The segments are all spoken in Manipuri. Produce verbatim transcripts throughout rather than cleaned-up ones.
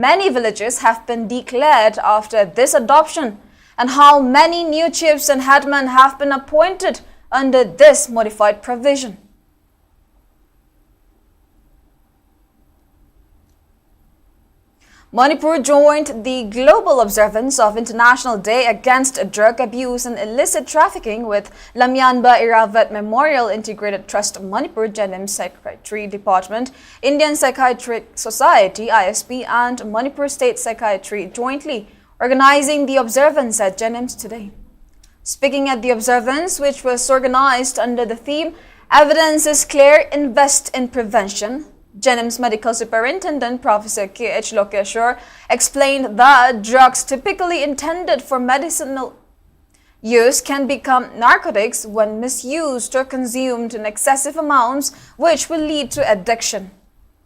many villages have been declared after this adoption, and how many new chiefs and headmen have been appointed under this modified provision. Manipur joined the global observance of International Day Against Drug Abuse and Illicit Trafficking with Lamyanba Iravet Memorial Integrated Trust Manipur, JNIMS Psychiatry Department, Indian Psychiatric Society, I S P, and Manipur State Psychiatry jointly organizing the observance at JNIMS today. Speaking at the observance, which was organized under the theme "Evidence is Clear, Invest in Prevention," JNIMS Medical Superintendent Professor K H Lokeshwar explained that drugs typically intended for medicinal use can become narcotics when misused or consumed in excessive amounts, which will lead to addiction.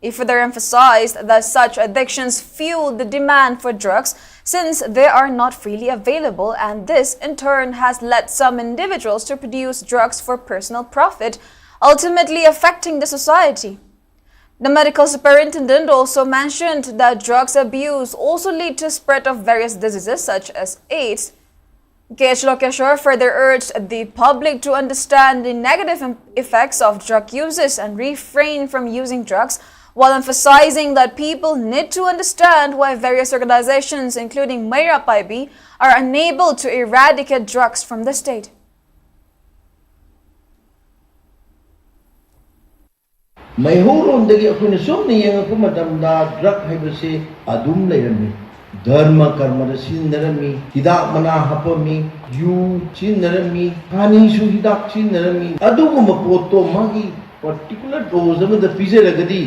He further emphasized that such addictions fuel the demand for drugs since they are not freely available, and this in turn has led some individuals to produce drugs for personal profit, ultimately affecting the society. The medical superintendent also mentioned that drugs abuse also lead to spread of various diseases such as AIDS. K H Lokeshwar further urged the public to understand the negative im- effects of drug uses and refrain from using drugs, while emphasizing that people need to understand why various organizations, including Meira Paibi, are unable to eradicate drugs from the state. ꯃꯩꯍꯧꯔꯣꯟꯗꯒꯤ ꯑꯩꯈꯣꯏꯅ ꯁꯨꯝꯅ ꯌꯦꯡꯉꯛꯄ ꯃꯇꯝꯗ ꯗ꯭ꯔꯒ ꯍꯥꯏꯕꯁꯤ ꯑꯗꯨꯝ ꯂꯩꯔꯝꯃꯤ꯫ ꯙꯔꯃ ꯀꯔꯃꯗ ꯁꯤꯖꯤꯟꯅꯔꯝꯃꯤ, ꯍꯤꯗꯥꯛ ꯃꯅꯥ ꯍꯥꯞꯄꯝꯃꯤ, ꯌꯨ ꯁꯤꯖꯤꯟꯅꯔꯝꯃꯤ, ꯈꯥꯅꯤꯁꯨ ꯍꯤꯗꯥꯛ ꯁꯤꯖꯤꯟꯅꯔꯝꯃꯤ꯫ ꯑꯗꯨꯒꯨꯝꯕ ꯄꯣꯠꯇꯣ ꯃꯥꯒꯤ ꯄꯥꯔꯇꯤꯀꯨꯂꯔ ꯗꯣꯁ ꯑꯃꯗ ꯄꯤꯖꯔꯒꯗꯤ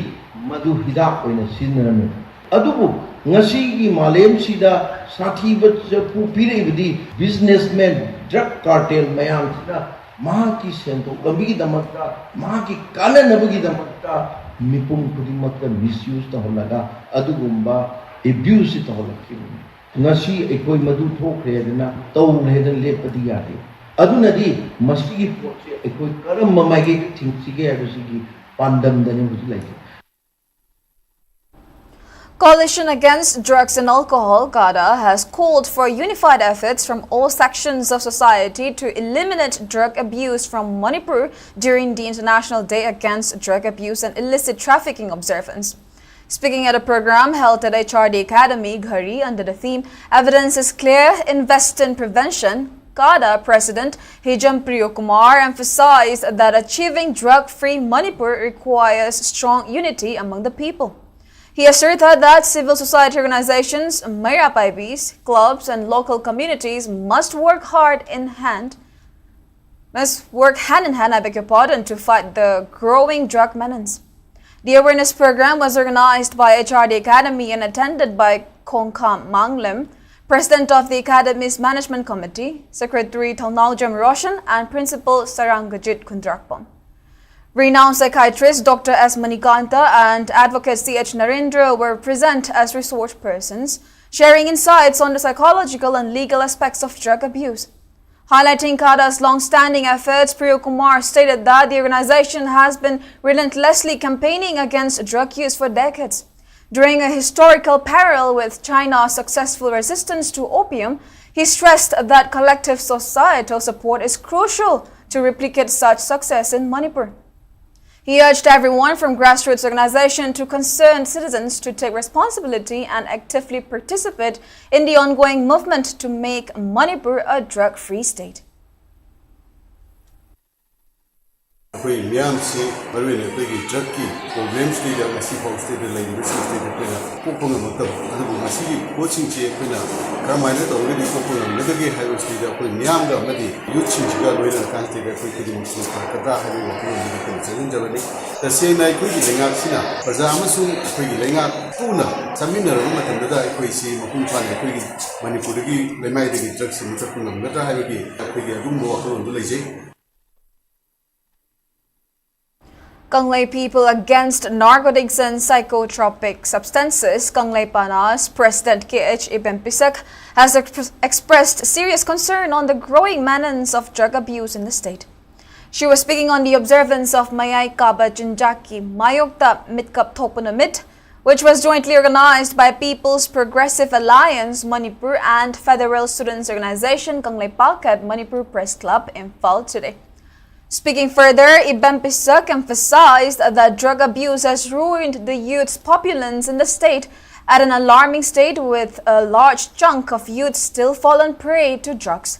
ꯃꯗꯨ ꯍꯤꯗꯥꯛ ꯑꯣꯏꯅ ꯁꯤꯖꯤꯟꯅꯔꯝꯃꯤ꯫ ꯑꯗꯨꯕꯨ ꯉꯁꯤꯒꯤ ꯃꯥꯂꯦꯝꯁꯤꯗ ꯁꯥꯊꯤꯕ ꯆꯐꯨ ꯄꯤꯔꯛꯏꯕꯗꯤ ꯕꯤꯖꯤꯅꯦꯁꯃꯦꯟ, ꯗ꯭ꯔꯒ ꯀꯥꯔꯇꯦꯜ ꯃꯌꯥꯝꯁꯤꯅ ꯃꯍꯥꯛꯀꯤ ꯁꯦꯟꯊꯣꯛ ꯂꯝꯕꯤꯒꯤꯗꯃꯛꯇ, ꯃꯍꯥꯛꯀꯤ ꯀꯥꯟꯅꯅꯕꯒꯤꯗꯃꯛꯇ ꯃꯤꯄꯨꯝ ꯈꯨꯗꯤꯡꯃꯛꯇ ꯃꯤꯁꯌꯨꯁ ꯇꯧꯍꯜꯂꯒ ꯑꯗꯨꯒꯨꯝꯕ ꯑꯦꯕ꯭ꯌꯨꯁꯁꯤ ꯇꯧꯍꯜꯂꯛꯈꯤꯕꯅꯤ꯫ ꯉꯁꯤ ꯑꯩꯈꯣꯏ ꯃꯗꯨ ꯊꯣꯛꯈ꯭ꯔꯦꯗꯅ ꯇꯧꯈ꯭ꯔꯦꯗꯅ ꯂꯦꯞꯄꯗꯤ ꯌꯥꯗꯦ꯫ ꯑꯗꯨꯅꯗꯤ ꯃꯁꯤꯒꯤ ꯄꯣꯠꯁꯦ ꯑꯩꯈꯣꯏ ꯀꯔꯝꯕ ꯃꯥꯏꯀꯩꯗ ꯊꯤꯡꯁꯤꯒꯦ ꯍꯥꯏꯕꯁꯤꯒꯤ ꯄꯥꯟꯗꯝꯗꯅꯤ ꯍꯧꯖꯤꯛ ꯂꯩꯔꯤꯁꯦ꯫ Coalition Against Drugs and Alcohol, CADA, has called for unified efforts from all sections of society to eliminate drug abuse from Manipur during the International Day Against Drug Abuse and Illicit Trafficking observance. Speaking at a program held at H R D Academy, Ghari, under the theme Evidence is Clear, Invest in Prevention, CADA President Hijam Priyo Kumar emphasized that achieving drug-free Manipur requires strong unity among the people. He asserted that civil society organizations, Meira Paibis, clubs, and local communities must work hard in hand, must work hand in hand, I beg your pardon, to fight the growing drug menace. The awareness program was organized by H R D Academy and attended by Khongkham Manglem, President of the Academy's Management Committee, Secretary Thonaljem Roshan, and Principal Sarangajit Kundrakpam. Renowned psychiatrist Doctor S Manikanta and advocate C H Narendra were present as resource persons, sharing insights on the psychological and legal aspects of drug abuse. Highlighting CADA's long-standing efforts, Priyo Kumar stated that the organization has been relentlessly campaigning against drug use for decades. During a historical parallel with China's successful resistance to opium, he stressed that collective societal support is crucial to replicate such success in Manipur. He urged everyone from grassroots organization to concerned citizens to take responsibility and actively participate in the ongoing movement to make Manipur a drug-free state. ꯑꯩꯈꯣꯏ ꯃꯤꯌꯥꯝꯁꯤ ꯃꯔꯨꯑꯣꯏꯅ ꯑꯩꯈꯣꯏꯒꯤ ꯗ꯭ꯔꯒꯀꯤ ꯄ꯭ꯔꯣꯕ꯭ꯂꯦꯝꯁꯤꯗꯩꯗ ꯉꯁꯤ ꯐꯥꯎ ꯁꯤꯗꯩꯗ ꯂꯩꯔꯤꯕꯁꯤꯡꯁꯤꯗꯩꯗ ꯑꯩꯈꯣꯏꯅ ꯀꯣꯛꯄ ꯉꯝꯃꯛꯇꯕ, ꯑꯗꯨꯕꯨ ꯃꯁꯤꯒꯤ ꯄꯣꯠꯁꯤꯡꯁꯤ ꯑꯩꯈꯣꯏꯅ ꯀꯔꯝꯍꯥꯏꯅ ꯇꯧꯔꯒꯗꯤ ꯀꯣꯛꯄ ꯉꯝꯒꯗꯒꯦ ꯍꯥꯏꯕꯁꯤꯗꯩꯗ ꯑꯩꯈꯣꯏ ꯃꯤꯌꯥꯝꯒ ꯑꯃꯗꯤ ꯌꯨꯠꯁꯤꯡꯁꯤꯒ ꯂꯣꯏꯅꯔꯀꯥꯟꯁꯤꯗ ꯑꯩꯈꯣꯏ ꯈꯨꯗꯤꯡꯃꯛꯁꯨ ꯐꯔꯛꯀꯗ꯭ꯔꯥ ꯍꯥꯏꯕꯒꯤ ꯋꯥꯈꯜꯂꯣꯟꯁꯤꯗ ꯑꯩꯈꯣꯏꯅ ꯆꯪꯁꯤꯟꯖꯕꯅꯤ꯫ ꯇꯁꯦꯡꯅ ꯑꯩꯈꯣꯏꯒꯤ ꯂꯩꯉꯥꯛꯁꯤꯅ ꯄ꯭ꯔꯖꯥ ꯑꯃꯁꯨꯡ ꯑꯩꯈꯣꯏꯒꯤ ꯂꯩꯉꯥꯛꯄꯨꯅ ꯆꯠꯃꯤꯟꯅꯔꯕ ꯃꯇꯝꯗꯨꯗ ꯑꯩꯈꯣꯏꯁꯤ ꯃꯄꯨꯡ ꯐꯥꯅ ꯑꯩꯈꯣꯏꯒꯤ ꯃꯅꯤꯄꯨꯔꯗꯒꯤ ꯂꯩꯃꯥꯏꯗꯒꯤ ꯗ꯭ꯔꯒꯁꯤ ꯃꯨꯊꯠꯄ ꯉꯝꯒꯗ꯭ꯔꯥ ꯍꯥꯏꯕꯒꯤ ꯑꯩꯈꯣꯏꯒꯤ ꯑꯗꯨꯒꯨꯝꯕ ꯋꯥꯈꯜꯂꯣꯟꯗꯨ ꯂꯩꯖꯩ꯫ Kanglei People Against Narcotics and Psychotropic Substances, Kanglei Pana's President K H Ibempisak, has exp- expressed serious concern on the growing menace of drug abuse in the state. She was speaking on the observance of Mayai Kaba Chinjaki Mayokta Mitkap Thokpa Numit, which was jointly organized by People's Progressive Alliance Manipur and Federal Students Organization Kangleipak at Manipur Press Club, Imphal today. Speaking further, Ibem Pisak emphasized that drug abuse has ruined the youth's populance in the state at an alarming state, with a large chunk of youth still fallen prey to drugs.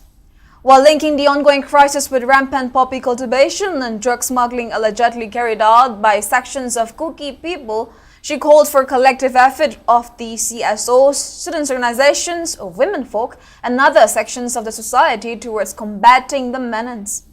While linking the ongoing crisis with rampant poppy cultivation and drug smuggling allegedly carried out by sections of Kuki people, she called for collective effort of the C S Os, students' organizations, women folk, and other sections of the society towards combating the menace.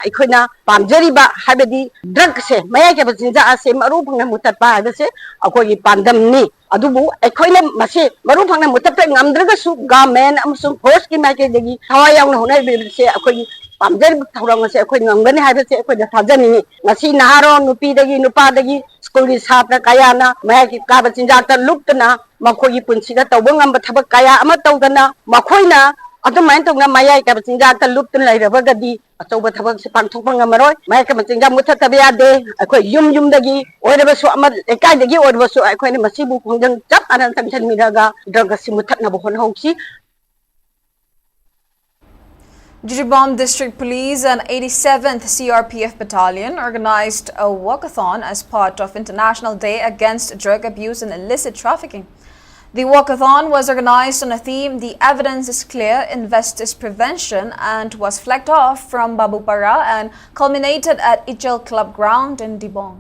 ꯑꯩꯈꯣꯏꯅ ꯄꯥꯝꯖꯔꯤꯕ ꯍꯥꯏꯕꯗꯤ ꯗ꯭ꯔꯒꯁꯦ, ꯃꯌꯥꯏ ꯀꯥꯏꯕ ꯆꯤꯟꯖꯥꯛ ꯑꯁꯦ ꯃꯔꯨ ꯐꯪꯅ ꯃꯨꯊꯠꯄ ꯍꯥꯏꯕꯁꯦ ꯑꯩꯈꯣꯏꯒꯤ ꯄꯥꯟꯗꯝꯅꯤ꯫ ꯑꯗꯨꯕꯨ ꯑꯩꯈꯣꯏꯅ ꯃꯁꯤ ꯃꯔꯨ ꯐꯪꯅ ꯃꯨꯊꯠꯄ ꯉꯝꯗ꯭ꯔꯒꯁꯨ ꯒꯚꯔꯟꯃꯦꯟꯠ ꯑꯃꯁꯨꯡ ꯐꯣꯔꯁꯀꯤ ꯃꯥꯏꯀꯩꯗꯒꯤ ꯊꯋꯥꯏ ꯌꯥꯎꯅ ꯍꯣꯠꯅꯕꯤꯕꯁꯦ ꯑꯩꯈꯣꯏꯒꯤ ꯄꯥꯝꯖꯔꯤꯕ ꯊꯧꯔꯝ ꯑꯁꯦ ꯑꯩꯈꯣꯏ ꯉꯝꯒꯅꯤ ꯍꯥꯏꯕꯁꯦ ꯑꯩꯈꯣꯏꯅ ꯊꯥꯖꯅꯤꯡꯏ꯫ ꯉꯁꯤ ꯅꯍꯥꯔꯣꯜ ꯅꯨꯄꯤꯗꯒꯤ ꯅꯨꯄꯥꯗꯒꯤ ꯁ꯭ꯀꯨꯜꯒꯤ ꯁꯥꯇ꯭ꯔ ꯀꯌꯥꯅ ꯃꯌꯥꯏ ꯀꯥꯕ ꯆꯤꯟꯖꯥꯛꯇ ꯂꯨꯞꯇꯅ ꯃꯈꯣꯏꯒꯤ ꯄꯨꯟꯁꯤꯗ ꯇꯧꯕ ꯉꯝꯕ ꯊꯕꯛ ꯀꯌꯥ ꯑꯃ ꯇꯧꯗꯅ ꯃꯈꯣꯏꯅ ꯑꯗꯨꯃꯥꯏꯅ ꯇꯧꯅ ꯃꯌꯥꯏ ꯀꯥꯕ ꯆꯤꯟꯖꯥꯛꯇ ꯂꯨꯞꯇꯨꯅ ꯂꯩꯔꯕꯒꯗꯤ ꯑꯆꯧꯕ ꯊꯕꯛꯁꯦ ꯄꯥꯡꯊꯣꯛꯄ ꯉꯝꯃꯔꯣꯏ꯫ ꯃꯌꯥꯏ ꯀꯥꯕ ꯆꯤꯟꯖꯥꯛ ꯃꯨꯊꯠꯇꯕ ꯌꯥꯗꯦ꯫ ꯑꯩꯈꯣꯏ ꯌꯨꯝ ꯌꯨꯝꯗꯒꯤ ꯑꯣꯏꯔꯕꯁꯨ ꯑꯃ ꯂꯩꯀꯥꯏꯗꯒꯤ ꯑꯣꯏꯔꯕꯁꯨ ꯑꯩꯈꯣꯏꯅ ꯃꯁꯤꯕꯨ ꯈꯣꯡꯖꯪ ꯆꯞ ꯃꯥꯟꯅꯅ ꯆꯪꯁꯤꯟꯃꯤꯟꯅꯔꯒ ꯗ꯭ꯔꯒ ꯑꯁꯤ ꯃꯨꯊꯠꯅꯕ ꯍꯣꯠꯅꯍꯧꯁꯤ꯫ Jiribam District Police and eighty-seventh C R P F Battalion organized a walkathon as part of International Day Against Drug Abuse and Illicit Trafficking. The walkathon was organized on a theme, "The Evidence is Clear, Invest is Prevention," and was flagged off from Babupara and culminated at Ichel Club Ground in Dibong.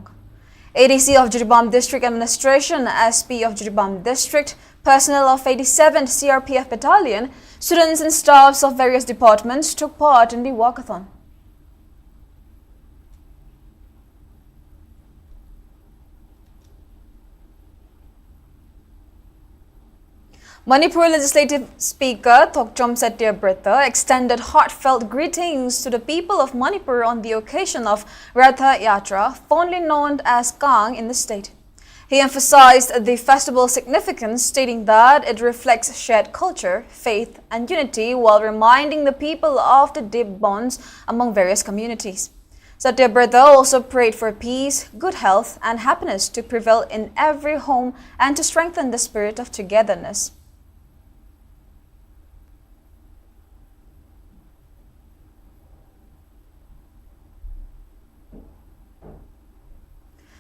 A D C of Jiribam District Administration, S P of Jiribam District, personnel of eighty-seventh C R P F Battalion, students and staffs of various departments took part in the walkathon. Manipur Legislative Speaker Thokchom Satyabrata extended heartfelt greetings to the people of Manipur on the occasion of Ratha Yatra, fondly known as Kang in the state. He emphasized the festival's significance, stating that it reflects shared culture, faith, and unity while reminding the people of the deep bonds among various communities. Satyabrata also prayed for peace, good health, and happiness to prevail in every home and to strengthen the spirit of togetherness.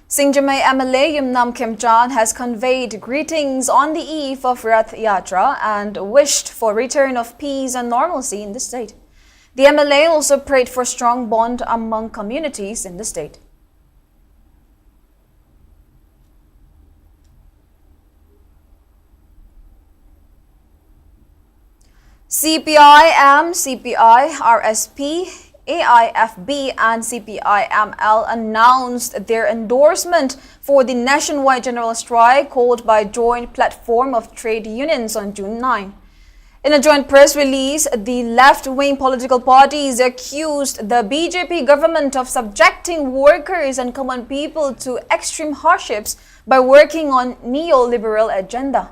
Singjamei M L A Yumnam Khemchand has conveyed greetings on the eve of Rath Yatra and wished for return of peace and normalcy in the state. The M L A also prayed for strong bond among communities in the state. C P I M, C P I, R S P, A I F B, and C P I M L announced their endorsement for the nationwide general strike called by Joint Platform of Trade Unions on June nine. In a joint press release, the left-wing political parties accused the B J P government of subjecting workers and common people to extreme hardships by working on neoliberal agenda.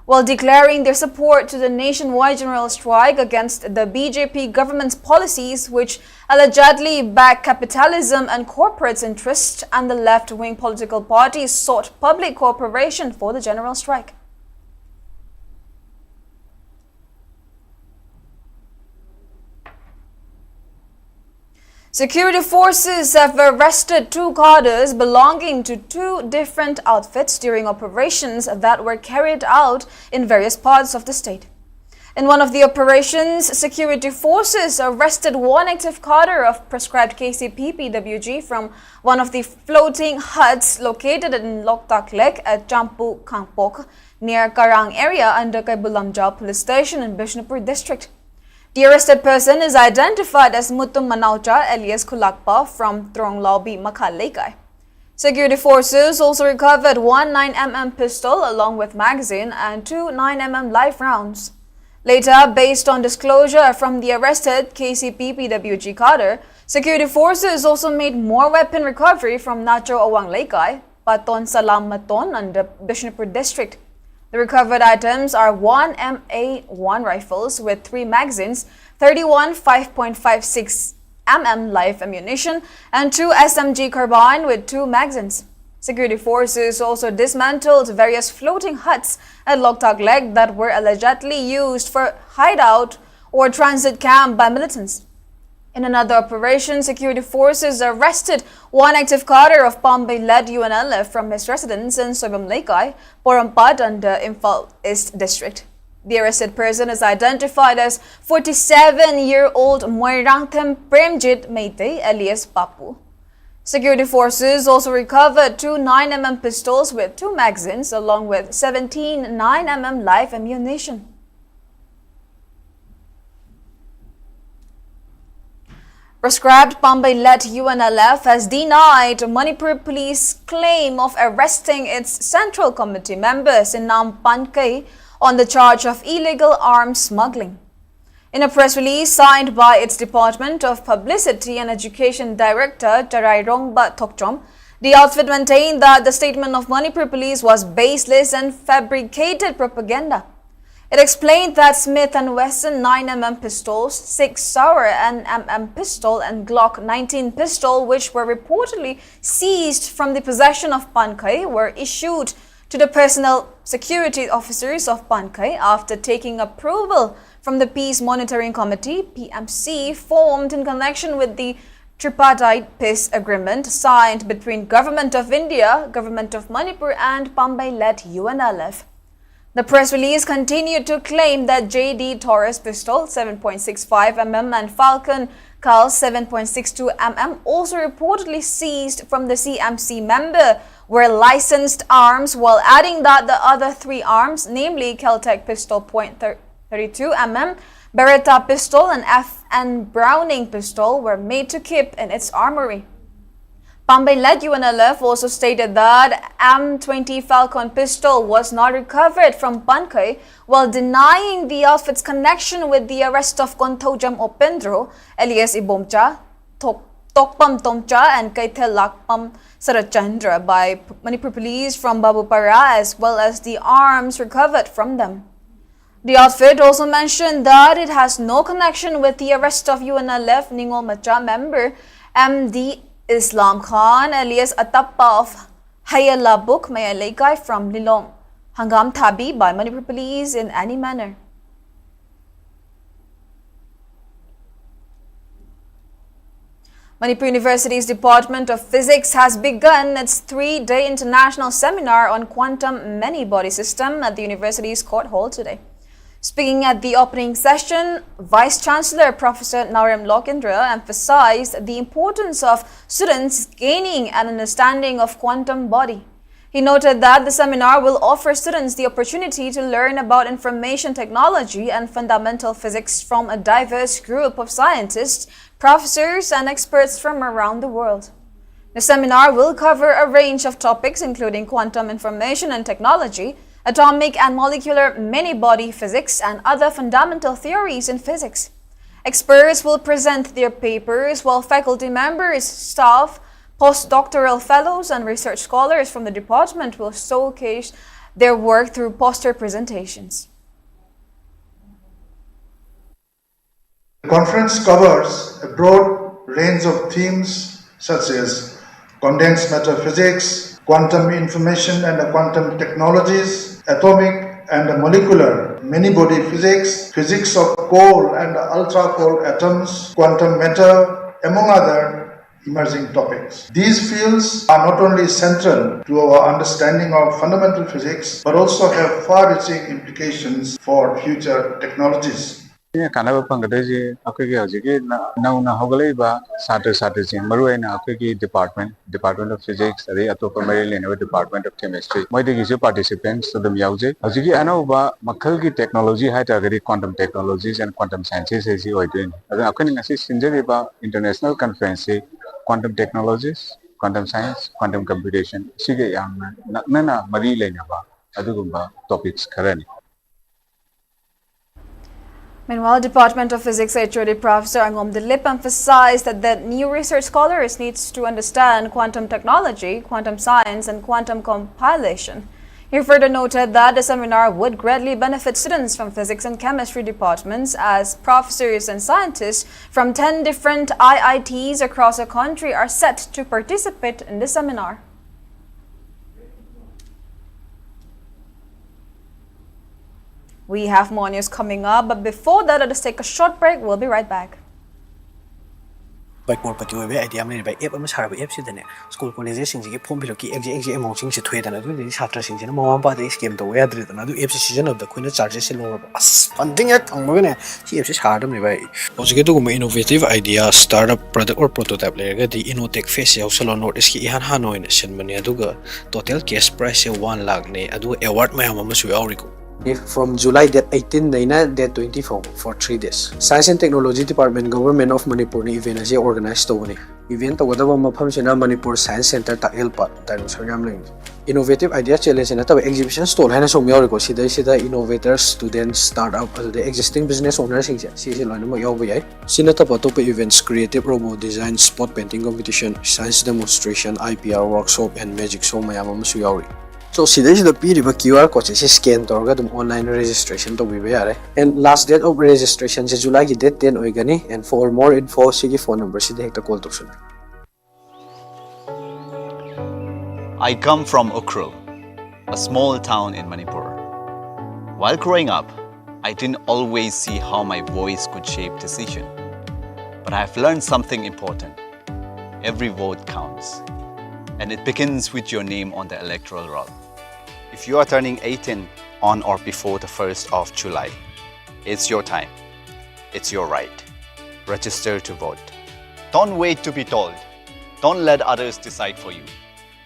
While declaring their support to the nationwide general strike against the B J P government's policies, which allegedly back capitalism and corporate interests, and the left-wing political parties sought public cooperation for the general strike. Security forces have arrested two cadres belonging to two different outfits during operations that were carried out in various parts of the state. In one of the operations, security forces arrested one active cadre of proscribed K C P P W G from one of the floating huts located in Loktak Lake at Champu Kangpok, near Karang area under Kaibulamja Police Station in Bishnupur district. The arrested person is identified as Mutum Manaucha alias Kulakpa from Tronglaubi Makha Leikai. Security forces also recovered one nine M M pistol along with magazine and two nine M M live rounds. Later, based on disclosure from the arrested K C P P W G cadre, security forces also made more weapon recovery from Nacho Awang Leikai. Paton Salam Maton under Bishnupur district. The recovered items are one M A one rifles with three magazines, thirty-one five point five six M M live ammunition, and two S M G carbine with two magazines. Security forces also dismantled various floating huts at Loktak Lake that were allegedly used for hideout or transit camp by militants. In another operation, security forces arrested one active cadre of Pambei-led U N L F from his residence in Soibam Leikai, Porompat under Imphal East District. The arrested person is identified as forty-seven-year-old Moirangthem Premjit Meitei alias Papu. Security forces also recovered two nine M M pistols with two magazines along with seventeen nine M M live ammunition. Proscribed Pambei-led U N L F has denied Manipur police claim of arresting its Central Committee member Sinam Pankei on the charge of illegal arms smuggling. In a press release signed by its Department of Publicity and Education Director Tarairongba Thokchom, the outfit maintained that the statement of Manipur police was baseless and fabricated propaganda. It explained that Smith and Wesson nine M M pistols, Sig Sauer nine M M pistol, and Glock nineteen pistol, which were reportedly seized from the possession of Pankei, were issued to the personnel security officers of Pankei after taking approval from the Peace Monitoring Committee, P M C, formed in connection with the tripartite peace agreement signed between Government of India, Government of Manipur and Pambei-led U N L F. The press release continued to claim that J D Taurus pistol seven point six five M M and Falcon Kal seven point six two M M, also reportedly seized from the C M C member, were licensed arms, while adding that the other three arms, namely Keltec pistol point thirty-two M M, Beretta pistol, and F N Browning pistol, were made to keep in its armory. Pambei-led U N L F also stated that M twenty Falcon pistol was not recovered from Pankei, while denying the outfit's connection with the arrest of Konthojam Opendro, alias Ibomcha, Thok Tokpam Tomcha and Keithelakpam Sarachandra by Manipur police from Babupara, as well as the arms recovered from them. The outfit also mentioned that it has no connection with the arrest of U N L F Ningol Macha member M D Islam Khan, alias Atappa of Hayalabuk Mayalaikai from Lilong. Hangam Thabi by Manipur police in any manner. Manipur University's Department of Physics has begun its three-day international seminar on quantum many-body system at the university's court hall today. Speaking at the opening session, Vice Chancellor Professor Naorem Lokendra emphasized the importance of students gaining an understanding of quantum body. He noted that the seminar will offer students the opportunity to learn about information technology and fundamental physics from a diverse group of scientists, professors, and experts from around the world. The seminar will cover a range of topics, including quantum information and technology, atomic and molecular many-body physics, and other fundamental theories in physics. Experts will present their papers, while faculty members, staff, postdoctoral fellows, and research scholars from the department will showcase their work through poster presentations. The conference covers a broad range of themes such as condensed matter physics, quantum information and quantum technologies, atomic and molecular many-body physics, physics of cold and ultra-cold atoms, quantum matter, among other emerging topics. These fields are not only central to our understanding of fundamental physics but also have far-reaching implications for future technologies. ꯑꯩꯅ ꯀꯥꯟꯅꯕ ꯐꯪꯒꯗꯣꯏꯁꯦ ꯑꯩꯈꯣꯏꯒꯤ ꯍꯧꯖꯤꯛꯀꯤ ꯅ- ꯅꯧꯅ ꯍꯧꯒꯠꯂꯛꯏꯕ ꯁꯥꯇ꯭ꯔ ꯁꯥꯇ꯭ꯔꯤꯁꯤꯡ, ꯃꯔꯨꯑꯣꯏꯅ ꯑꯩꯈꯣꯏꯒꯤ department, Department of Physics, ꯑꯗꯩ ꯑꯇꯣꯞꯄ ꯃꯔꯤ ꯂꯩꯅꯕ Department of Chemistry, ꯃꯣꯏꯗꯒꯤꯁꯨ participants ꯑꯗꯨꯝ ꯌꯥꯎꯖꯩ꯫ ꯍꯧꯖꯤꯛꯀꯤ ꯑꯅꯧꯕ ꯃꯈꯜꯒꯤ technology ꯍꯥꯏ ꯇꯥꯔꯒꯗꯤ quantum technologies and quantum sciences ꯍꯥꯏꯁꯤ ꯑꯣꯏꯗꯣꯏꯅꯤ꯫ ꯑꯗꯨꯅ ꯑꯩꯈꯣꯏꯅ ꯉꯁꯤ ꯁꯤꯟꯖꯔꯤꯕ international conferenceꯁꯤ quantum technologies, quantum science, quantum computation ꯁꯤꯒ ꯌꯥꯝꯅ ꯅꯛꯅꯅ ꯃꯔꯤ ꯂꯩꯅꯕ ꯑꯗꯨꯒꯨꯝꯕ topics ꯈꯔꯅꯤ꯫ Meanwhile, Department of Physics H O D Professor Angom Dilip emphasized that the new research scholars needs to understand quantum technology, quantum science, and quantum compilation. He further noted that the seminar would greatly benefit students from physics and chemistry departments, as professors and scientists from ten different I I Ts across the country are set to participate in the seminar. We have more news coming up, but before that, let us take a short break. We'll be right back. ꯕꯥꯏ, ꯀ꯭ꯔꯣꯔꯄꯇꯤ ꯑꯣꯏꯕꯒꯤ ꯑꯥꯏꯗꯤꯌꯥ ꯑꯃ ꯂꯩꯔꯦ ꯚꯥꯏ꯫ ꯑꯦꯞ ꯑꯃ ꯁꯥꯔꯕ ꯑꯦꯞꯁꯤꯗꯅꯦ, ꯁ꯭ꯀꯨꯜ ꯀꯣꯂꯦꯖꯦꯁꯁꯤꯡꯁꯤꯒꯤ ꯐꯣꯔꯝ ꯐꯤꯜ ꯑꯞꯀꯤ ꯑꯦꯛꯖꯦꯛ ꯑꯦꯛꯖꯦꯛ ꯑꯦꯃꯥꯎꯟꯁꯤꯡꯁꯦ ꯊꯣꯛꯑꯦꯗꯅ, ꯑꯗꯨꯗꯒꯤ ꯁꯥꯇ꯭ꯔꯁꯤꯡꯁꯤꯅ ꯃꯃꯥ ꯃꯄꯥꯗꯒꯤ ꯁ꯭ꯀꯦꯝ ꯇꯧꯕ ꯌꯥꯗ꯭ꯔꯦꯗꯅ꯫ ꯑꯗꯨ ꯑꯦꯞꯁꯦ ꯁꯤꯖꯤꯟꯅꯕꯗ ꯑꯩꯈꯣꯏꯅ ꯆꯥꯔꯖꯦꯁꯁꯦ ꯂꯧꯔꯕ, ꯑꯁ, ꯐꯟꯗꯤꯡ ꯍꯦꯛ ꯐꯪꯕꯒꯅꯦ ꯁꯤ ꯑꯦꯞꯁꯦ ꯁꯥꯔꯗꯕꯅꯦ ꯚꯥꯏ꯫ ꯍꯧꯖꯤꯛ ꯑꯗꯨꯒꯨꯝꯕ innovative idea, startup, product or prototype ꯂꯩꯔꯒꯗꯤ Innotech Fest ꯁꯦ ꯌꯥꯎꯁꯜꯂꯣ꯫ North East ꯀꯤ ꯏꯍꯥꯟ ꯍꯥꯟꯅ ꯑꯣꯏꯅ ꯁꯤꯟꯕꯅꯦ, ꯑꯗꯨꯒ total cash prize ꯁꯦ one ꯂꯥꯈꯅꯦ, ꯑꯗꯨꯒ award ꯃꯌꯥꯝ ꯑꯃꯁꯨ ꯌꯥꯎꯔꯤꯀꯣ꯫ From July date eighteen ꯗꯩꯅ date twenty ꯐꯥꯎꯕ, for three days, Science and Technology Department, Government of Manipur ꯅ event ꯑꯁꯤ organize ꯇꯧꯕꯅꯤ꯫ Event ꯇꯧꯒꯗꯕ ꯃꯐꯝꯁꯤꯅ Manipur Science Centre, Takyelpat, dinosaur ꯌꯥꯝ ꯂꯩꯕꯅꯤ꯫ Innovative Idea Challenge ꯅꯠꯇꯕ exhibition stall ꯍꯥꯏꯅꯁꯨ ꯑꯃꯨꯛ ꯌꯥꯎꯔꯤꯀꯣ꯫ ꯁꯤꯗꯩꯁꯤꯗ innovators, students, startup, ꯑꯗꯨꯗꯩ existing business owner ꯁꯤꯡꯁꯦ, ꯁꯤꯁꯦ ꯂꯣꯏꯅꯃꯛ ꯌꯥꯎꯕ ꯌꯥꯏ꯫ ꯁꯤ ꯅꯠꯇꯕ ꯑꯇꯣꯞꯄ events, creative robot design, spot painting competition, science demonstration, I P R workshop and magic show ꯃꯌꯥꯝ ꯑꯃꯁꯨ ꯌꯥꯎꯔꯤ꯫ So, ꯁꯤꯗꯩꯁꯤꯗ ꯄꯤꯔꯤꯕ QR code ꯁꯦ, ꯁꯤ scan ꯇꯧꯔꯒ ꯑꯗꯨꯝ online registration ꯇꯧꯕꯤꯕ ꯌꯥꯔꯦ꯫ And last date of registration say July ꯒꯤ date ten ꯑꯣꯏꯒꯅꯤ꯫ And for more info, ꯁꯤꯒꯤ phone number ꯁꯤꯗ ꯍꯦꯛꯇ call ꯇꯧꯁꯜꯂꯨ꯫ I come from Ukhrul, a small town in Manipur. While growing up, I didn't always see how my voice could shape decision. But I've learned something important. Every vote counts. And it begins with your name on the electoral roll. If you are turning eighteen on or before the first of July, it's your time. It's your right. Register to vote. Don't wait to be told. Don't let others decide for you.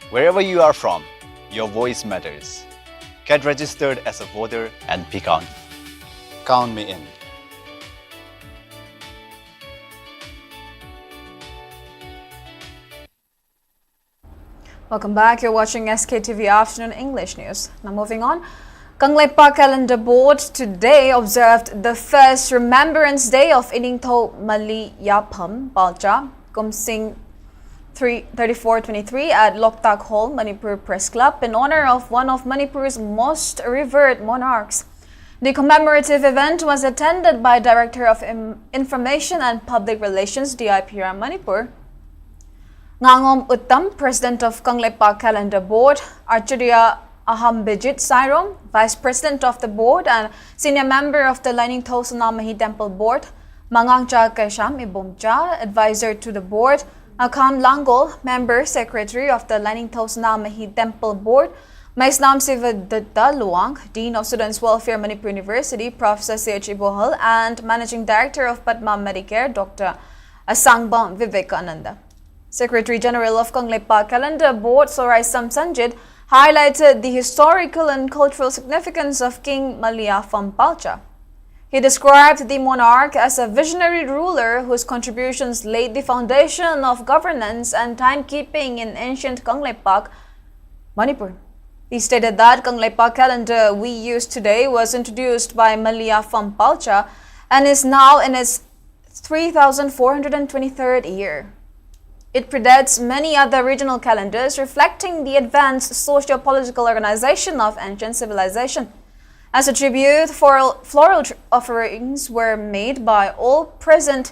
Wherever you are from, your voice matters. Get registered as a voter and be counted. Count me in. Welcome back. You're watching S K T V Afternoon English News. Now moving on. Kangleipak Calendar Board today observed the first Remembrance Day of Iningthou Maliyapham Palcha, Kumsing three, thirty-four twenty-three at Loktak Hall, Manipur Press Club, in honor of one of Manipur's most revered monarchs. The commemorative event was attended by Director of Im- Information and Public Relations, D I P R Manipur, Ngangom Uttam, President of Kangleipak Calendar Board, Acharya Ahambijit Sairom, Vice President of the Board and Senior Member of the Lainingthou Sanamahi Temple Board, Mangangcha Kaisham Ibomcha, Advisor to the Board, Akham Langol, Member Secretary of the Lainingthou Sanamahi Temple Board, Maisnam Sivadutta Luang, Dean of Students Welfare, Manipur University, Professor C H Ibohal, and Managing Director of Padma Medicare, Doctor Asangbam Vivekananda. Secretary General of Kangleipak Calendar Board, Sorai Samsanjit, highlighted the historical and cultural significance of King Maliyapham Palcha. He described the monarch as a visionary ruler whose contributions laid the foundation of governance and timekeeping in ancient Kangleipak, Manipur. He stated that Kangleipak calendar we use today was introduced by Maliyapham Palcha and is now in its three thousand four hundred twenty-third year. It predates many other regional calendars, reflecting the advanced socio-political organization of ancient civilization. As a tribute, floral, floral tr- offerings were made by all present,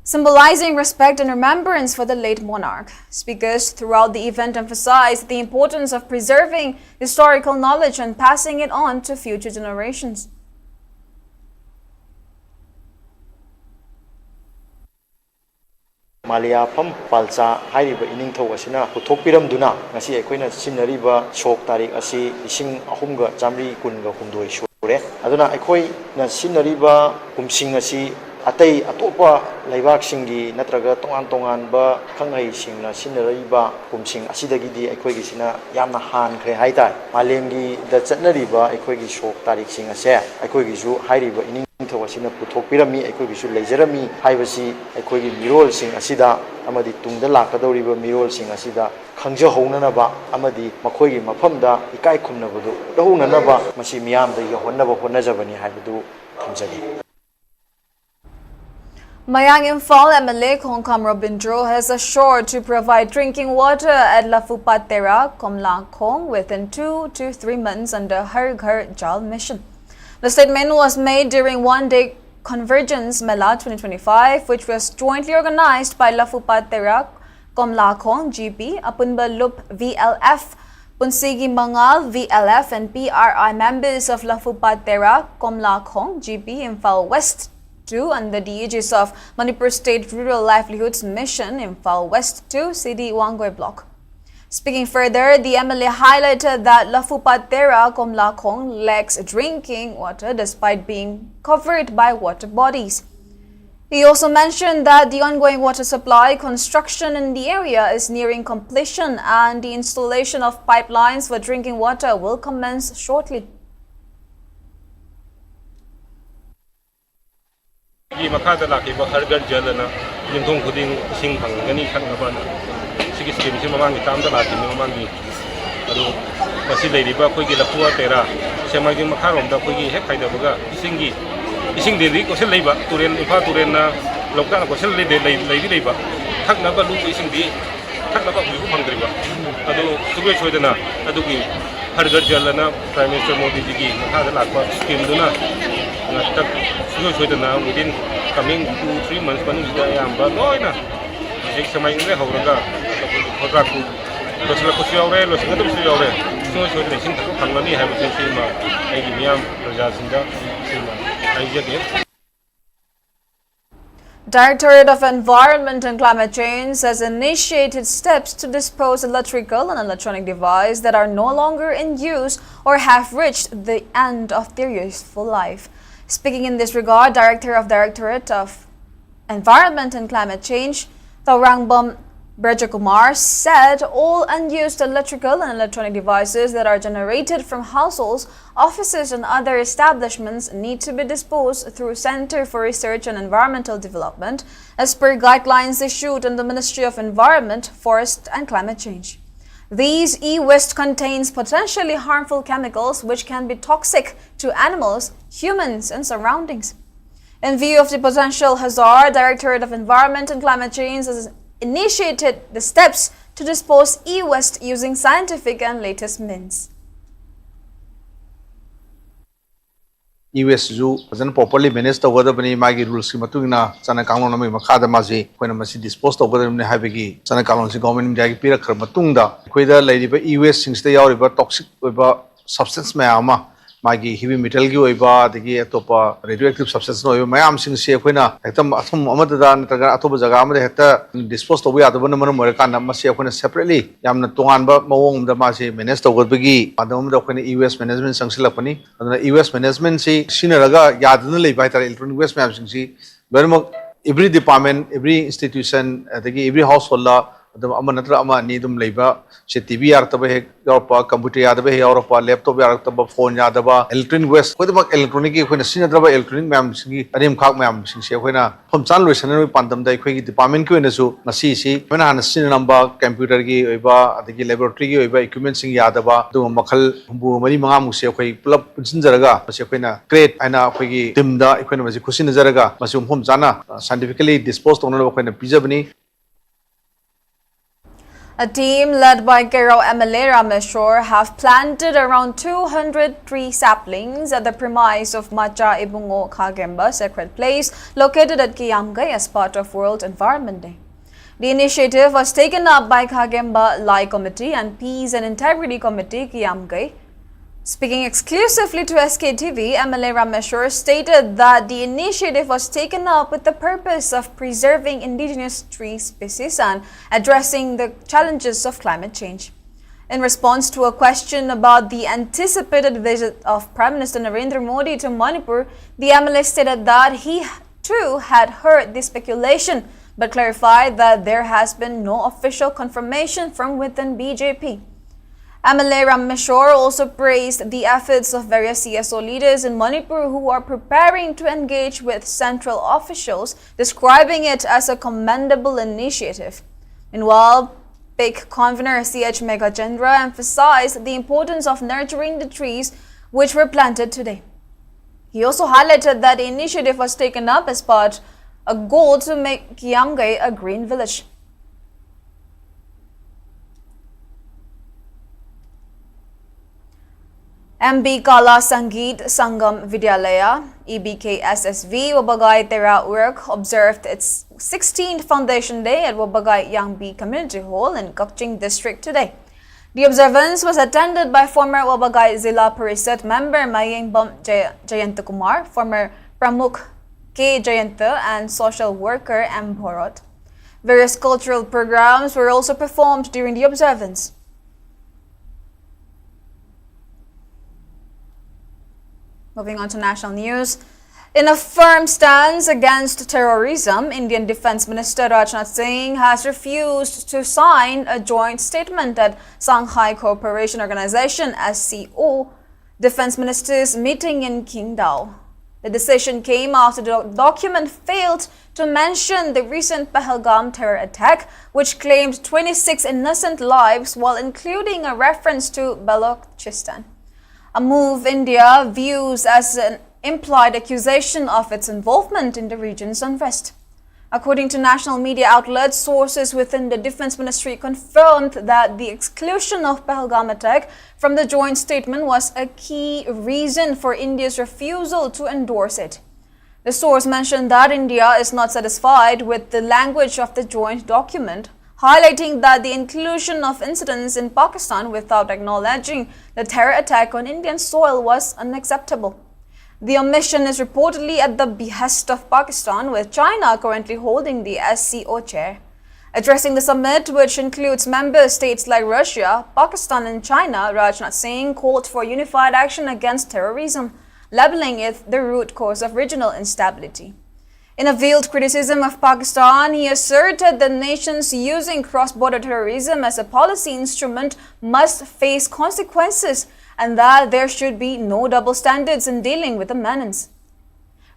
symbolizing respect and remembrance for the late monarch. Speakers throughout the event emphasized the importance of preserving historical knowledge and passing it on to future generations. ꯃꯥꯂꯤꯌꯥꯐꯝ ꯄꯥꯜꯆꯥ ꯍꯥꯏꯔꯤꯕ ꯏꯅꯤꯡꯊꯧ ꯑꯁꯤꯅ ꯄꯨꯊꯣꯛꯄꯤꯔꯝꯗꯨꯅ ꯉꯁꯤ ꯑꯩꯈꯣꯏꯅ ꯁꯤꯖꯤꯟꯅꯔꯤꯕ ꯁꯣꯛ ꯇꯥꯔꯤꯛ ꯑꯁꯤ ꯂꯤꯁꯤꯡ ꯑꯍꯨꯝꯒ ꯆꯥꯃꯔꯤ ꯀꯨꯟꯒ ꯍꯨꯝꯗꯣꯏ ꯁꯨꯔꯦ꯫ ꯑꯗꯨꯅ ꯑꯩꯈꯣꯏꯅ ꯁꯤꯖꯤꯟꯅꯔꯤꯕ ꯀꯨꯝꯁꯤꯡ ꯑꯁꯤ ꯑꯇꯩ ꯑꯇꯣꯞꯄ ꯂꯩꯕꯥꯛꯁꯤꯡꯒꯤ ꯅꯠꯇ꯭ꯔꯒ ꯇꯣꯉꯥꯟ ꯇꯣꯉꯥꯟꯕ ꯈꯪꯍꯩꯁꯤꯡꯅ ꯁꯤꯖꯤꯟꯅꯔꯤꯕ ꯀꯨꯝꯁꯤꯡ ꯑꯁꯤꯗꯒꯤꯗꯤ ꯑꯩꯈꯣꯏꯒꯤꯁꯤꯅ ꯌꯥꯝꯅ ꯍꯥꯟꯈ꯭ꯔꯦ ꯍꯥꯏꯇꯥꯔꯦ꯫ ꯃꯥꯂꯦꯝꯒꯤꯗ ꯆꯠꯅꯔꯤꯕ ꯑꯩꯈꯣꯏꯒꯤ ꯁꯣꯛ ꯇꯥꯔꯤꯛꯁꯤꯡ ꯑꯁꯦ ꯑꯩꯈꯣꯏꯒꯤꯁꯨ ꯍꯥꯏꯔꯤꯕ ꯏꯅꯤꯡ ꯏꯊꯧ ꯑꯁꯤꯅ ꯄꯨꯊꯣꯛꯄꯤꯔꯝꯃꯤ, ꯑꯩꯈꯣꯏꯒꯤꯁꯨ ꯂꯩꯖꯔꯝꯃꯤ ꯍꯥꯏꯕꯁꯤ ꯑꯩꯈꯣꯏꯒꯤ ꯃꯤꯔꯣꯜꯁꯤꯡ ꯑꯁꯤꯗ ꯑꯃꯗꯤ ꯇꯨꯡꯗ ꯂꯥꯛꯀꯗꯧꯔꯤꯕ ꯃꯤꯔꯣꯜꯁꯤꯡ ꯑꯁꯤꯗ ꯈꯪꯖꯍꯧꯅꯅꯕ ꯑꯃꯗꯤ ꯃꯈꯣꯏꯒꯤ ꯃꯐꯝꯗ ꯏꯀꯥꯏ ꯈꯨꯝꯅꯕꯗꯨ ꯎꯠꯍꯧꯅꯅꯕ ꯃꯁꯤ ꯃꯤꯌꯥꯝꯗ ꯌꯧꯍꯟꯅꯕ ꯍꯣꯠꯅꯖꯕꯅꯤ ꯍꯥꯏꯕꯗꯨ ꯊꯝꯖꯒꯦ꯫ Mayang Imphal M L A Khongkham Robindro has assured to provide drinking water at Lafupat Tera, Komlakhong within two to three months under Har Ghar Jal mission. The statement was made during one-day Convergence Mela twenty twenty-five, which was jointly organized by Lafupat Tera, Komlakhong G P, Apunba Lup V L F, Punsigi Mangal V L F, and P R I members of Lafupat Tera, Komlakhong G P, Imphal West two, under the aegis of Manipur State Rural Livelihoods Mission, Imphal West two, C D Wangoi Block. Speaking further, the M L A highlighted that Lafupat Tera, Komlakhong lacks drinking water despite being covered by water bodies. He also mentioned that the ongoing water supply construction in the area is nearing completion and the installation of pipelines for drinking water will commence shortly. ꯒꯤ ꯃꯈꯥꯗ ꯂꯥꯛꯈꯤꯕ ꯍꯔ ꯘꯔ ꯖꯜ ꯑꯅ ꯌꯨꯝꯊꯣꯡ ꯈꯨꯗꯤꯡ ꯏꯁꯤꯡ ꯐꯪꯒꯅꯤ ꯊꯛꯅꯕꯅ꯫ ꯁꯤꯒꯤ ꯁ꯭ꯀꯤꯝꯁꯤ ꯃꯃꯥꯡꯒꯤ ꯇꯥꯝꯗ ꯂꯥꯛꯈꯤꯕꯅꯤ, ꯃꯃꯥꯡꯒꯤ꯫ ꯑꯗꯨ ꯃꯁꯤ ꯂꯩꯔꯤꯕ ꯑꯩꯈꯣꯏꯒꯤ ꯂꯐꯨꯋꯥ ꯇꯦꯔꯥ, ꯁꯦꯛꯃꯥꯏꯖꯤꯡ ꯃꯈꯥꯔꯣꯝꯗ ꯑꯩꯈꯣꯏꯒꯤ ꯍꯦꯛ ꯍꯥꯏꯊꯕꯒ ꯏꯁꯤꯡꯒꯤ, ꯏꯁꯤꯡꯗꯤ ꯀꯣꯏꯁꯤꯜ ꯂꯩꯕ ꯇꯨꯔꯦꯜ, ꯏꯝꯐꯥꯜ ꯇꯨꯔꯦꯜꯅ ꯂꯣꯛꯇꯥꯛꯅ ꯀꯣꯏꯁꯤꯜ ꯂꯩꯗꯤ, ꯂꯩ-, ꯂꯩꯗꯤ ꯂꯩꯕ, ꯊꯛꯅꯕ ꯂꯨꯕ ꯏꯁꯤꯡꯗꯤ ꯊꯛꯅꯕ ꯍꯧꯖꯤꯛꯐꯥꯎ ꯐꯪꯗ꯭ꯔꯤꯕ꯫ ꯑꯗꯨ ꯁꯨꯡꯁꯣꯏ ꯁꯣꯏꯗꯅ ꯑꯗꯨꯒꯤ ꯍꯔ ꯘꯔ ꯖꯜ ꯑꯅ ꯄ꯭ꯔꯥꯏꯝ ꯃꯤꯅꯤꯁꯇꯔ ꯃꯣꯗꯤꯖꯤꯒꯤ ꯃꯈꯥꯗ ꯂꯥꯛꯄ ꯁ꯭ꯀꯤꯝꯗꯨꯅ ꯉꯥꯛꯇ ꯁꯨꯡꯁꯣꯏ ꯁꯣꯏꯗꯅ within coming two three months ꯃꯅꯨꯡꯁꯤꯗ ꯑꯌꯥꯝꯕ ꯂꯣꯏꯅ ꯍꯧꯖꯤꯛ ꯁꯦꯛꯃꯥꯏꯖꯤꯡꯗꯒꯤ ꯍꯧꯔꯒ ꯈꯣꯗ꯭ꯔꯥꯛꯄꯨ ꯂꯣꯏꯁꯤꯜꯂꯛꯄꯁꯨ ꯌꯥꯎꯔꯦ, ꯂꯣꯏꯁꯤꯟꯒꯗꯕꯁꯨ ꯌꯥꯎꯔꯦ꯫ ꯁꯨꯡꯁꯣꯏ ꯁꯣꯏꯗꯅ ꯏꯁꯤꯡ ꯊꯛꯄ ꯐꯪꯒꯅꯤ ꯍꯥꯏꯕꯁꯤ ꯁꯤꯃ ꯑꯩꯒꯤ ꯃꯤꯌꯥꯝ ꯄ꯭ꯔꯖꯥꯁꯤꯡꯗ ꯁꯤꯃ ꯍꯥꯏꯖꯒꯦ꯫ Directorate of Environment and Climate Change has initiated steps to dispose electrical and electronic devices that are no longer in use or have reached the end of their useful life. Speaking in this regard, Director of Directorate of Environment and Climate Change, Taurangbam Brajakumar said all unused electrical and electronic devices that are generated from households, offices, and other establishments need to be disposed through Center for Research and Environmental Development, as per guidelines issued in the Ministry of Environment, Forest, and Climate Change. These e-waste contains potentially harmful chemicals which can be toxic to animals, humans, and surroundings. In view of the potential hazard, Directorate of Environment and Climate Change has initiated the steps to dispose e-waste using scientific and latest means. E-waste ꯁꯨ ꯐꯖꯅ properly manage ꯇꯧꯒꯗꯕꯅꯤ꯫ ꯃꯥꯒꯤ rules ꯀꯤ ꯃꯇꯨꯡ ꯏꯟꯅ ꯆꯠꯅ ꯀꯥꯡꯂꯣꯟ ꯑꯃꯒꯤ ꯃꯈꯥꯗ ꯃꯥꯁꯤ ꯑꯩꯈꯣꯏꯅ ꯃꯁꯤ dispose ꯇꯧꯒꯗꯕꯅꯤ ꯍꯥꯏꯕꯒꯤ ꯆꯠꯅ ꯀꯥꯡꯂꯣꯟꯁꯤ Government of India ꯒꯤ ꯄꯤꯔꯛꯈ꯭ꯔ ꯃꯇꯨꯡꯗ ꯑꯩꯈꯣꯏꯗ ꯂꯩꯔꯤꯕ e-waste ꯁꯤꯡꯁꯤꯗ ꯌꯥꯎꯔꯤꯕ toxic ꯑꯣꯏꯕ substance ꯃꯌꯥꯝ ꯑꯃ, ꯃꯥꯒꯤ heavy metal ꯒꯤ ꯑꯣꯏꯕ ꯑꯗꯒꯤ ꯑꯇꯣꯞꯄ radioactive substance ꯑꯣꯏꯕ ꯃꯌꯥꯝꯁꯤꯡꯁꯤ ꯑꯩꯈꯣꯏꯅ ꯍꯦꯛꯇ ꯃꯐꯝ ꯑꯃꯗ ꯅꯠꯇ꯭ꯔꯒ ꯑꯇꯣꯞꯄ ꯖꯒꯥ ꯑꯃꯗ ꯍꯦꯛꯇ dispose ꯇꯧꯕ ꯌꯥꯗꯕꯅ ꯃꯔꯝ ꯑꯣꯏꯔꯀꯥꯟꯗ ꯃꯁꯤ ꯑꯩꯈꯣꯏꯅ separately ꯌꯥꯝꯅ ꯇꯣꯉꯥꯟꯕ ꯃꯑꯣꯡ ꯑꯃꯗ ꯃꯥꯁꯤ manage ꯇꯧꯒꯗꯕꯒꯤ ꯄꯥꯟꯗꯝ ꯑꯃꯗ ꯑꯩꯈꯣꯏꯅ e-waste management ꯆꯪꯁꯤꯜꯂꯛꯄꯅꯤ꯫ ꯑꯗꯨꯅ e-waste management ꯁꯤ ꯁꯤꯖꯤꯟꯅꯔꯒ ꯌꯥꯗꯅ ꯂꯩꯕ ꯍꯥꯏꯇꯥꯔꯦ, electronic waste ꯃꯌꯥꯝꯁꯤꯡꯁꯤ ꯂꯣꯏꯅꯃꯛ every department, every institution, ꯑꯗꯒꯤ every household ꯗ ꯑꯗꯨꯝ ꯑꯃ ꯅꯠꯇ꯭ꯔꯒ ꯑꯃ ꯑꯅꯤ ꯑꯗꯨꯝ ꯂꯩꯕ ꯁꯦ, TV ꯌꯥꯔꯛꯇꯕ ꯍꯦꯛ ꯌꯥꯎꯔꯛꯄ, computer ꯌꯥꯗꯕ ꯍꯦꯛ ꯌꯥꯎꯔꯛꯄ, laptop ꯌꯥꯔꯛꯇꯕ, phone ꯌꯥꯗꯕ, electronic waste ꯈꯨꯗꯤꯡꯃꯛ electronic ꯀꯤ ꯑꯩꯈꯣꯏꯅ ꯁꯤꯖꯤꯟꯅꯗ꯭ꯔꯕ electronic ꯃꯌꯥꯝꯁꯤꯡꯒꯤ ꯑꯔꯦꯝꯈꯥꯛ ꯃꯌꯥꯝꯁꯤꯡꯁꯦ ꯑꯩꯈꯣꯏꯅ ꯃꯐꯝ ꯆꯥꯅ ꯂꯣꯏꯁꯤꯟꯅꯕꯒꯤ ꯄꯥꯟꯗꯝꯗ ꯑꯩꯈꯣꯏꯒꯤ department ꯀꯤ ꯑꯣꯏꯅꯁꯨ ꯉꯁꯤꯁꯤ ꯑꯩꯈꯣꯏꯅ ꯍꯥꯟꯅ ꯁꯤꯖꯤꯟꯅꯔꯝꯕ computer ꯒꯤ ꯑꯣꯏꯕ ꯑꯗꯒꯤ laboratory ꯒꯤ ꯑꯣꯏꯕ equipment ꯁꯤꯡ ꯌꯥꯗꯕ ꯑꯗꯨꯒꯨꯝꯕ ꯃꯈꯜ ꯍꯨꯝꯐꯨ ꯃꯔꯤ ꯃꯉꯥꯃꯨꯛꯁꯦ ꯑꯩꯈꯣꯏ ꯄꯨꯂꯞ ꯄꯨꯟꯁꯤꯟꯖꯔꯒ ꯃꯁꯤ ꯑꯩꯈꯣꯏꯅ CREATE ꯍꯥꯏꯅ ꯑꯩꯈꯣꯏꯒꯤ team ꯗ ꯑꯩꯈꯣꯏꯅ ꯃꯁꯤ ꯈꯨꯠꯁꯤꯟꯅꯖꯔꯒ ꯃꯁꯤ ꯃꯐꯝ ꯆꯥꯅ scientifically dispose ꯇꯧꯅꯅꯕ ꯑꯩꯈꯣꯏꯅ ꯄꯤꯖꯕꯅꯤ꯫ A team led by Keirao M L A Rameshwar have planted around two hundred tree saplings at the premise of Macha Ibungo Khagemba Sacred Place, located at Kiyamgei, as part of World Environment Day. The initiative was taken up by Khagemba Lai Committee and Peace and Integrity Committee, Kiyamgei. Speaking exclusively to S K T V, M L A Rameshwar stated that the initiative was taken up with the purpose of preserving indigenous tree species and addressing the challenges of climate change. In response to a question about the anticipated visit of Prime Minister Narendra Modi to Manipur, the M L A stated that he too had heard the speculation but clarified that there has been no official confirmation from within B J P. M L A Rameshwar also praised the efforts of various C S O leaders in Manipur who are preparing to engage with central officials, describing it as a commendable initiative. Meanwhile, PIC convener C H Meghachandra emphasized the importance of nurturing the trees which were planted today. He also highlighted that the initiative was taken up as part a goal to make Kiamgay a green village. M B Kala Sangeet Sangam Vidyalaya, E B K S S V, Wabagai Tera Urk observed its sixteenth foundation day at Wabagai Yangbi Community Hall in Kakching District today. The observance was attended by former Wabagai Zilla Parishad member Mayengbam Jay- Jayanta Kumar, former Pramukh K Jayanta, and social worker M Bhorot. Various cultural programs were also performed during the observance. Moving on to national news. In a firm stance against terrorism, Indian Defense Minister Rajnath Singh has refused to sign a joint statement at Shanghai Cooperation Organization, S C O, defense ministers meeting in Qingdao. The decision came after the document failed to mention the recent Pahalgam terror attack, which claimed twenty-six innocent lives while including a reference to Balochistan, a move India views as an implied accusation of its involvement in the region's unrest. According to national media outlets, sources within the Defense Ministry confirmed that the exclusion of Pahalgam attack from the joint statement was a key reason for India's refusal to endorse it. The source mentioned that India is not satisfied with the language of the joint document, highlighting that the inclusion of incidents in Pakistan without acknowledging the terror attack on Indian soil was unacceptable. The omission is reportedly at the behest of Pakistan, with China currently holding the S C O chair. Addressing the summit, which includes member states like Russia, Pakistan, and China, Rajnath Singh called for unified action against terrorism, labeling it the root cause of regional instability. In a veiled criticism of Pakistan, he asserted that nations using cross-border terrorism as a policy instrument must face consequences and that there should be no double standards in dealing with the menace.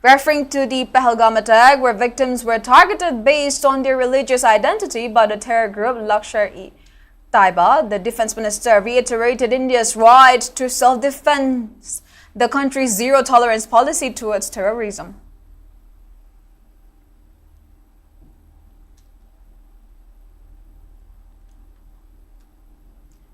Referring to the Pahalgam attack, where victims were targeted based on their religious identity by the terror group Lashkar-e-Taiba, the defense minister reiterated India's right to self-defense, the country's zero-tolerance policy towards terrorism.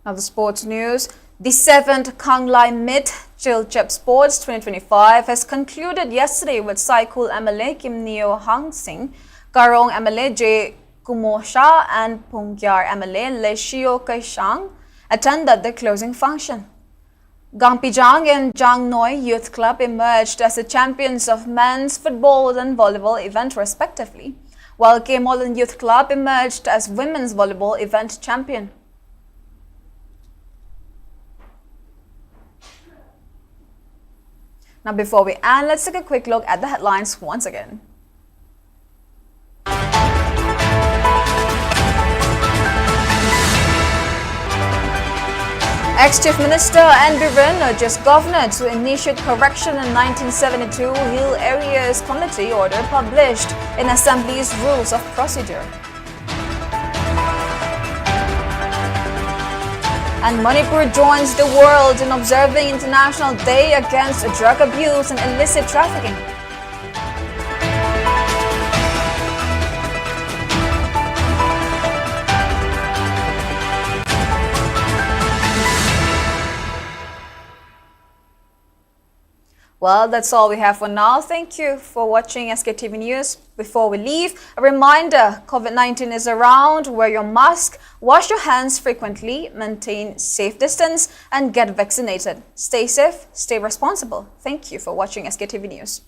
Now the sports news. The seventh Khanglai Meet Chilchep Sports twenty twenty-five has concluded yesterday with Saikul M L A Kimneo Hangsing, Karong M L A J Kumo Shah and Phungkyar M L A Leshio Kaishang attended the closing function. Gangpijang and Jangnoi Youth Club emerged as the champions of men's football and volleyball event respectively, while Kemolan Youth Club emerged as women's volleyball event champion. Now, before we end, let's take a quick look at the headlines once again. Ex-Chief Minister N Biren urges Governor to initiate correction in nineteen seventy-two Hill Areas Committee order published in Assembly's Rules of Procedure. And Manipur joins the world in observing International Day Against Drug Abuse and Illicit Trafficking. Well, that's all we have for now. Thank you for watching S K T V News. Before we leave, a reminder, COVID nineteen is around. Wear your mask, wash your hands frequently, maintain safe distance, and get vaccinated. Stay safe, stay responsible. Thank you for watching S K T V News.